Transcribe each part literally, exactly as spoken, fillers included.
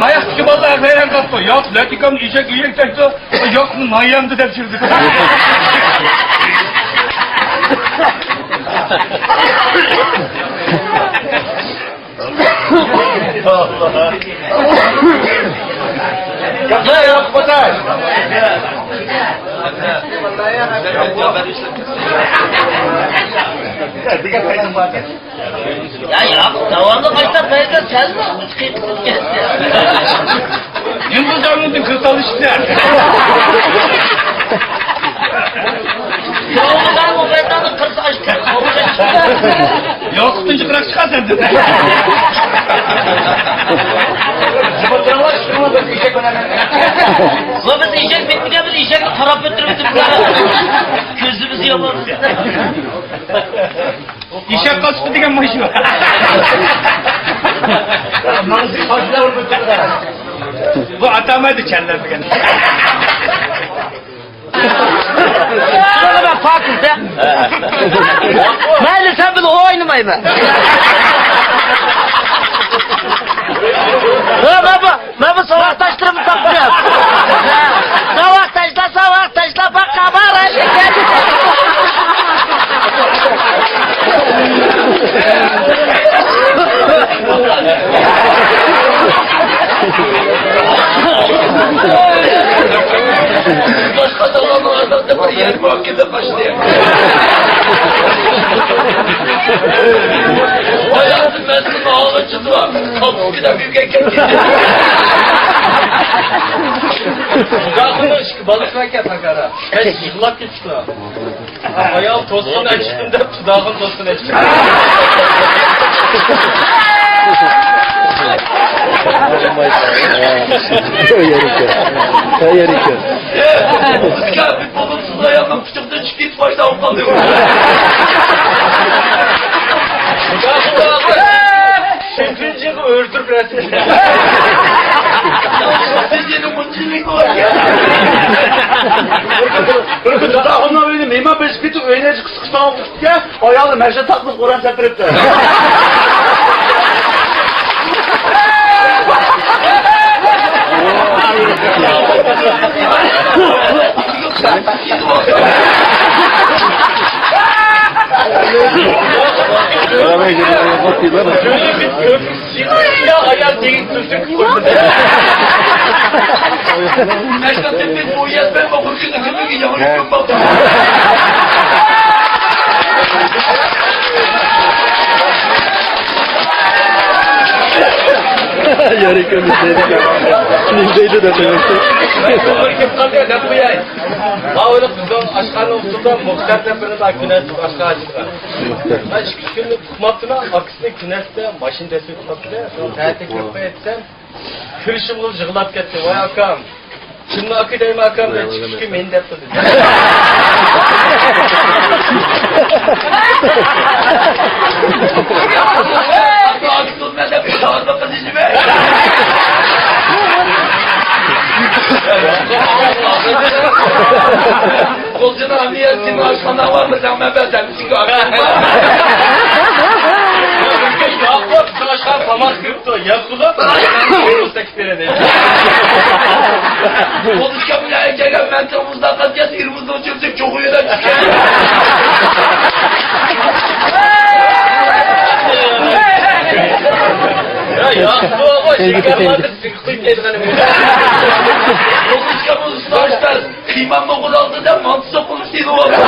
ماياقتىكى بالىلار ھەيران قاپتۇ. ياق، لەتىكام ئېشەك ئېشەك دەپتۇ. ياق، نايامدى دەپ يۈردى. يا ياق، داۋاملىق ئاشتا بەرگەن سەلمۇ ئۇچقى قىلىپ كەتتى. يۇلدۇز ئالمىدى كۆز ئالىشتى. داۋاملىق ئاشتا. ياقۇپتىن جىقراق چىقار سەن دېدى. ۋە بىز ئېشەك بىتمىگەن، بىز ئېشەكنى قاراپ ئۆتتۈرۈپ ئۆتۈپ كۆزىمىز يامان. ئېشەك قاسپى دېگەن مانا شۇ. بۇ ئاتامايدۇ چەنلەر دېگەن. شۇنىڭغا مەن پاكىز دە. مەيلى، سەن بىلەن ئوينىمايمەن. ھە، مەن بۇ، مەن بۇ ساۋاقداشلىرىمنى تاپتىم. ساۋاقداشلار، ساۋاقداشلار، باقا بارايلى. باشقا تاغامنىڭ ئادەمدە بىر يەر مۇھاكىمە باشلىدى. ھاياتىم مەزگىلىنى ئاغىچىدۇ. قاپۇسكىدا بۈگەن كەتكەن. مۇداخىلە ئىككى بالىسى ئەكەپ ھاكارا. ھەي، يىغلاپ كېتىپتۇ. ئايال توسقۇن ئەچكىن دەپ، تۇداغىن توسقۇن ئەچكىن. يەرىكەن. يەرىكەن. بولۇپسىز، ئايالنىڭ قۇچىقىدىن چۈشۈپ كېتىپ پايدا بولۇپ قالدى. شۇنچىلىك ئۆلتۈرۈپ رەسىم. سىز يەنە مۇنچىلىك بولغان. بىر كۈن داداخۇننىڭ ئۆيىنى مېھمان بېسىپ كېتىپ، ئۆينى ئېچىپ قىسقا ساڭا ئۇرۇپتىكەن، ئايالى مەشەدە تاقمىسى قورام سەپىرىپتۇ. يا ئايال دېگەن تۈرتۈك قويمىدى. مەشقتىن بۇ يەر بەرمە، بىر كۈنى كۈنىگە ياڭرىپ كۆپ باقتىم. يەرى كۆمۈش دەيدىكەن. نېمە دەيدۇ دەپ قويمايسىز. مەن بىر گەپ قالدى دەپ قوياي. ماۋۇلۇق بىزنىڭ ئاشخانا ئۇستىدا مۇختەر دەپ بىرى بار، كۈنەس ئاشخانا ئاچىدىغان. مەن ئىككى ئۈچ كۈنلۈك ئۇقماپتىمەن، ئاكىسىنى كۈنەستە ماشىنا دەسسىۋېتىپ قاپتۇ. سەھەتتە كىرىپ قوياي دېسەم، كىرىشىمغىلا يىغلاپ كەتتى. ۋاي ئاكام، كىمنى ئاكا دەيمەن ئاكام دەپ، چىقىشقا مېنى دەپ تۇردى. قولچىنىڭ ئەمنىيەت تېما ئاشخانا بارمۇ؟ سەن مەن بەرسەم ئىچىگە ئاكام بار. ياقۇپ، ئاشخانا تاماق كىرىپتۇ، يەپ بولۇپ، بېرەلەيدۇ. قولۇشقا بىلەن كەلگەن مەن تۇرمۇزدا قالغان ئىرمىزنىڭ چۆپچەك چوغۇيىدا چۈشكەن. يا، ياق، بۇ، بۇ، شېكەر بار دەپ، سىگىت قۇيۇپ كەلگەنىم. قولۇشقا بۇ ئۇستا ئاشپەز. قىيمامنى غۇدالدى دەپ مانتا سوقۇلۇپ سېلىۋالدى.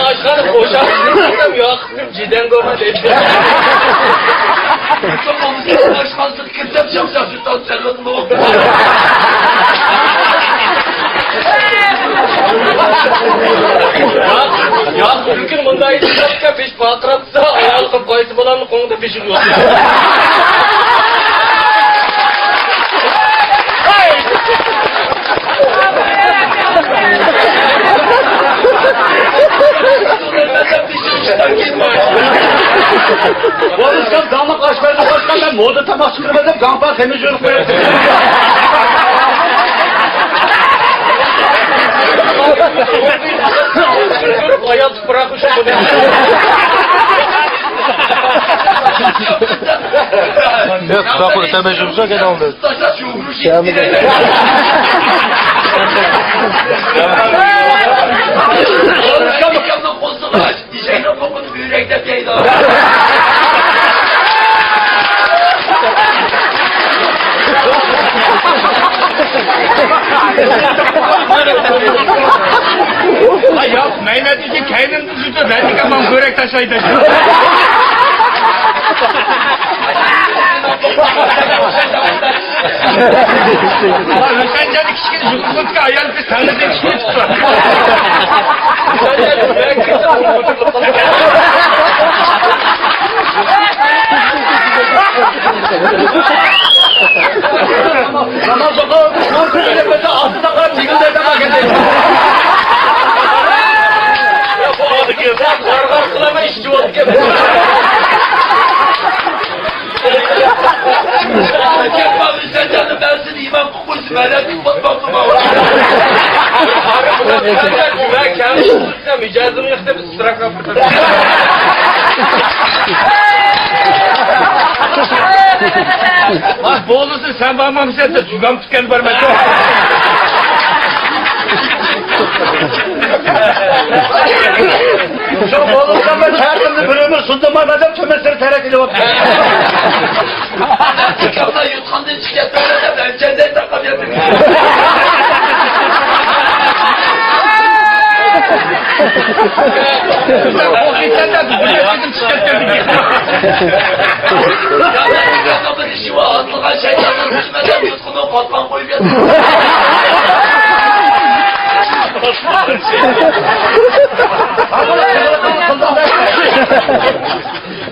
ئاشخانا بوشاپ ياقىپ جىدەن گۆرمە دەيدۇ. سوقۇلۇپ سېلىۋالدى. كىرسەم شاپشاپ شۇ تال چەلۋەتمۇ. ياق، ياق، بىر كۈن مۇنداق ئېيتىپ بېشى پارقىراپ تۇرسا، ئايالى قىلىپ قايسى بالامنى قوڭدا بېشىغا يوق. بولۇشقان داڭلىق ئاشپەزنى قوشقان مەن مودا تاماق چىقىرىمەن دەپ گاڭپا خېمىر يۆلۈپ قويۇپتۇ. ئايال تۇپراق ئۈچۈن بۇنى. ياق، تۇپراق ئۆتەمەي يۈرسە گەپ ئالدى. ئىشەكنىڭ قوقىنى بۆرەك دەپ يەيدۇ. ھاي، ياق، مەينەتتىكى كەينىمدە زۇتى رەدىكال ماڭا بۆرەك تاشلايدۇ. ھا، ھۈسەنجاننى كىچىككىنە يۇقىرىلىتكەن ئايال بىز تەڭلىدىن كىچىككىنە تۇتۇپ. ناماز ئوقۇپ، نۇر كۆرۈنۈپ كەتسە، ئاستىدا قاراپ جىگىلدايدىغان گەپ. غار-غار قىلماي ئىچىۋاتىدىكەن. مىجەزىم ياخشى دەپ ئىستراك قىلىپ. ۋاي، بولدى، سەن بارمامسەن دەپ، جۇگام تىكەن بارمەن. شۇ بولدى، سەن بىر تەرىپىمنى بىر ئۆمۈر سۇندۇرمايمەن دەپ، تۆمۈر سىر تەرەك ئېلىۋاتىمەن.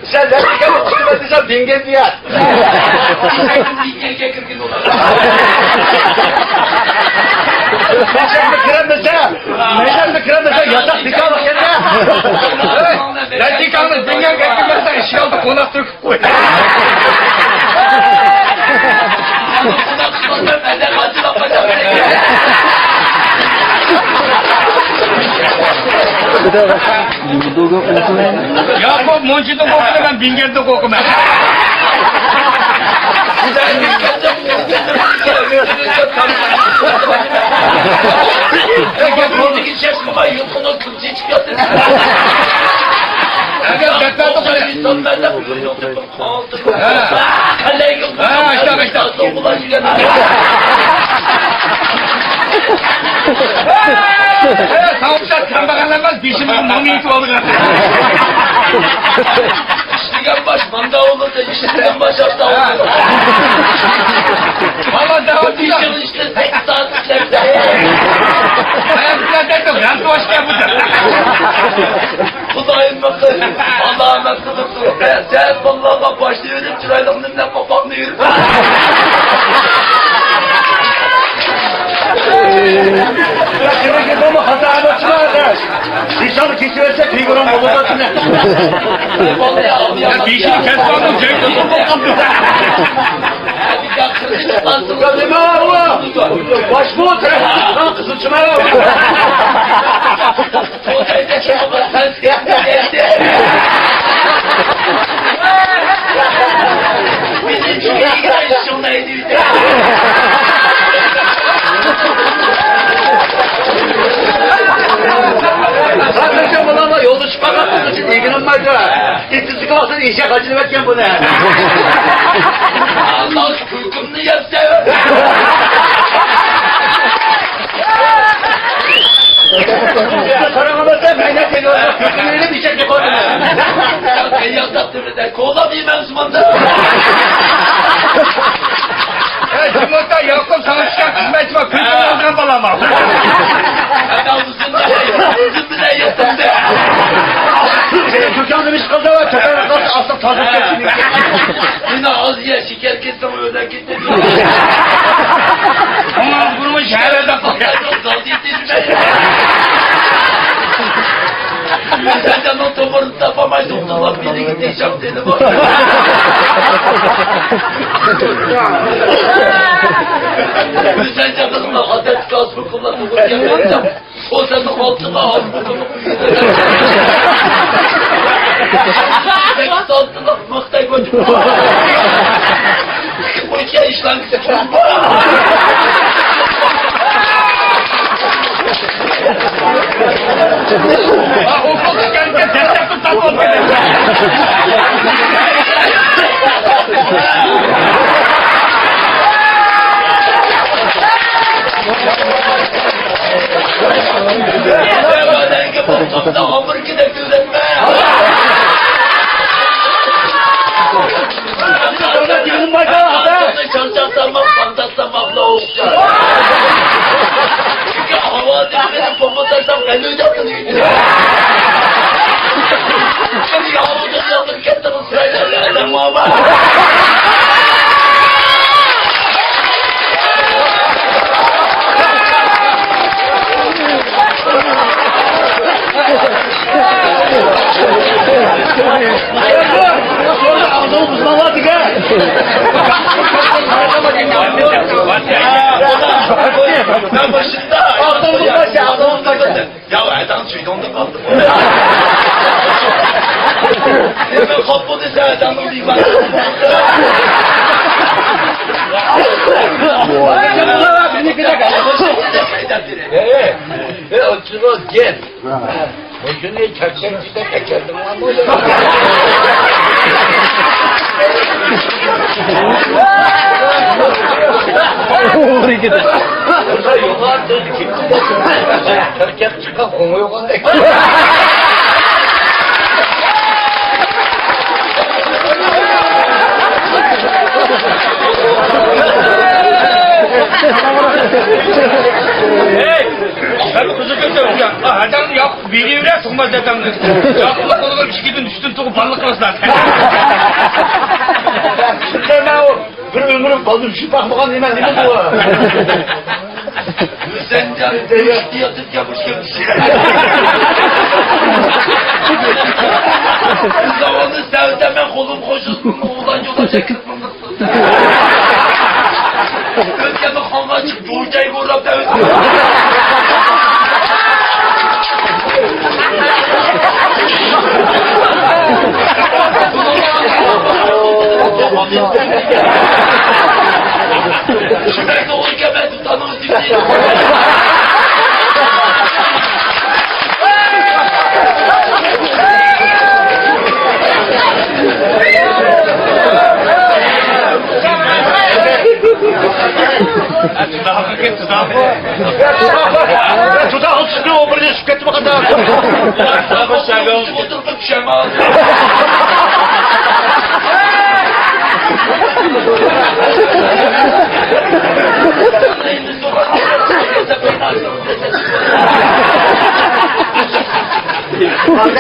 سەن نەدىكەن قۇتۇلۇپ دېسەم، دىنگە دېيەر. مەيدانغا كىرەمدىسە، مەيدانغا كىرەمدىسە، ياتاق دىكاڭلىق يەردە. ھەي، دىكاڭلىق دىنگە كەتكەن بولسا، ئىشىك ئالدىدا قوناق تۆكۈپ قوي. ياقۇپ، مۇنچىدىن قورقىدۇ، مەن بىڭگەندىن قورقىمەن. ساڭا ئوخشاش كەمبەغەللەر ئەمەس، بېشىمغا نان يېتىپ ئالغان. ئىشلىگەن باش ماندا بولىدۇ، ئىشلىگەن باش ئاستا بولىدۇ. ۋاللا دەۋاتىدۇ. بېشىڭ ئىشلىسە، سەككىز سائەت ئىشلەيسەن. سەككىز سائەت دەيدۇ، غەلىتە باشقا بۇ. خۇدايىم، ئالامەت قىلىپ تۇرۇپ، سەن بالىلارغا باشنى ئۆرۈپ، چىرايلىق نېمىلەپ قاپاقنى ئۆرۈپ. بېشىڭنى كېسىۋەتسە، فىگۇراڭ بولىدۇ. يا، بېشىنى كەسمەڭ، جەڭ قىلىپ قاپاقنى. يا، نېمە ئۇ؟ باش بۇ، قىزىلچىما. يولدا چىققاندا ئىگىلەنمەيدۇ. ئېتىزلىك ۋاقتىدا ئېشەك قاچىلىۋەتكەن بۇنى. كۈلكۈمنى يەپسەن. قاراڭلىسا مەينەت دېگەن كۈلكۈمنى يەپ ئېشەك دەپ قويدۇم. كولا يېمەمسىمان. ئەي، جۇمۇرتا ياقۇپ، ساڭا چۈشكەن خىزمەتچى بار، كۈلكۈمنى ئالغان بالام. ئەدە ئۇزۇن بىلەن يېتىمدى. سېنىڭ كۆكۈڭنى ئىش قىلدى ۋە كۆكۈڭنى قىلسا ئاستىغا تازا كەتتى. مېنى ئاز يە، شېكەر كەتسەڭ ئۆلە كېتىدۇ. ئۇنىڭ بۇرنى شەھەردە قالغان. زال يېتىشمەي. مەن سەندە تومۇرنى تاپالماي توختىغان بىرىگە تېشىپ دېدىم. سەندە قىزىڭلار ئادەتتىكى ئاز بىر قىلغان توغرا گەپ. ئۇ سەننىڭ ئالتىنغا ئالتىنلىق، سەككىز ئالتىنلىق مىختەك ئوتۇپ قويسا ئىشلار. يا ئادەم سۈيدۈڭدە قالدى. نېمە قاپقۇدى سەن ئادەمنىڭ دىۋانى؟ ئوچۇغا گەپ. مۇشۇنى چاكچاكچىدەك ئەكەلدىڭلارمۇ؟ ئوغرى كېتىپ. بۇندا يوغان سۆزى كىم؟ تىركەپ چىققان قوڭغا يوغاندەك. ھەي! مەن قىزىق ئۆتۈپ، يا، ھەدەڭ ياق، بېرىۋېرە، تۇغماس دادامنى. ياقۇپنىڭ قولىغا ئىككىدىن، ئۈچتىن تۇغۇپ، بالىلىق قىلىسىلەر. شۇنداق مەن ئۇ بىر ئۆمۈرۈم بالدۇر چۈشۈپ باقمىغان نېمە، نېمە بۇ؟ سەن ياتىپ گەپلىشكەن كىشى. زاۋالنى سەۋدە مەن قولۇم قوشۇلسۇن، ئوغلان يولدا چەكلىپ. ئۆتكەندە خانغا چىقىپ جوجاي بوراپ دەۋېتىپ. شۇنداق توغرا ئىكەن، مەن دۇتاننىڭ ئۈستىگە.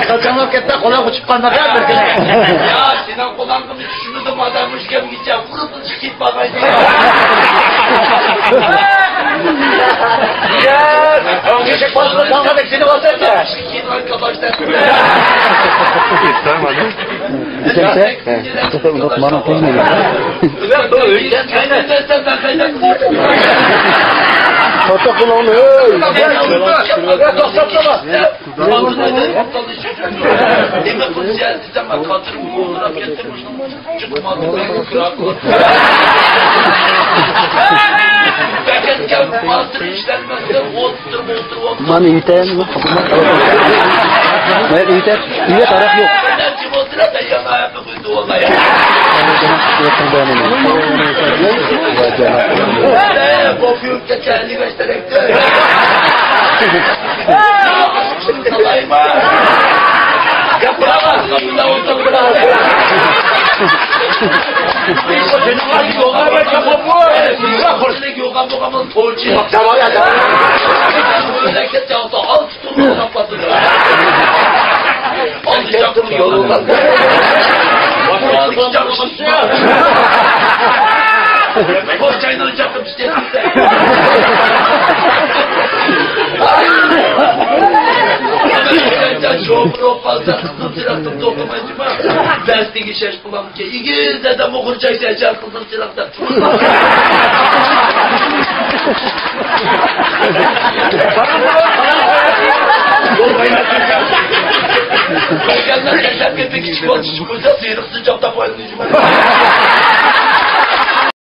قاچانلاپ كەتتى، قولى ئۇچۇپ قالماقتا بىر كۈنى. يا، سېنىڭ قولۇڭغىمۇ چۈشمىدىم، ئادەم ئۈچكەمگىچە ئۇرۇپ ئۈزۈپ كېتىپ بارغايدى. يا، ئۆڭگە چىقىپ قالسا، تاڭغا بەك سېنى باساتتى. كېيىن ئارقا باشلاپ. ئىكەنسە، توختا ئۇنداق مانا قىلمايدۇ. توختا قىلىڭ، ھەي. توختاپ تۇرما. نېمە قىلسا دېسەم، مەن كاتىر ئۇنى ئوغرىلاپ كەتتىم. مانا ئۆيتە، مانا ئۆيتە، ئۆيدە تاراق يوق. ئىگىز دادام ئوغرى چاي چايچان قىزىل چىراغ دەپ. كەلگەندە كەلگەن كىچىك بولسا، سېرىقسىز چاپتاپ قويدۇم.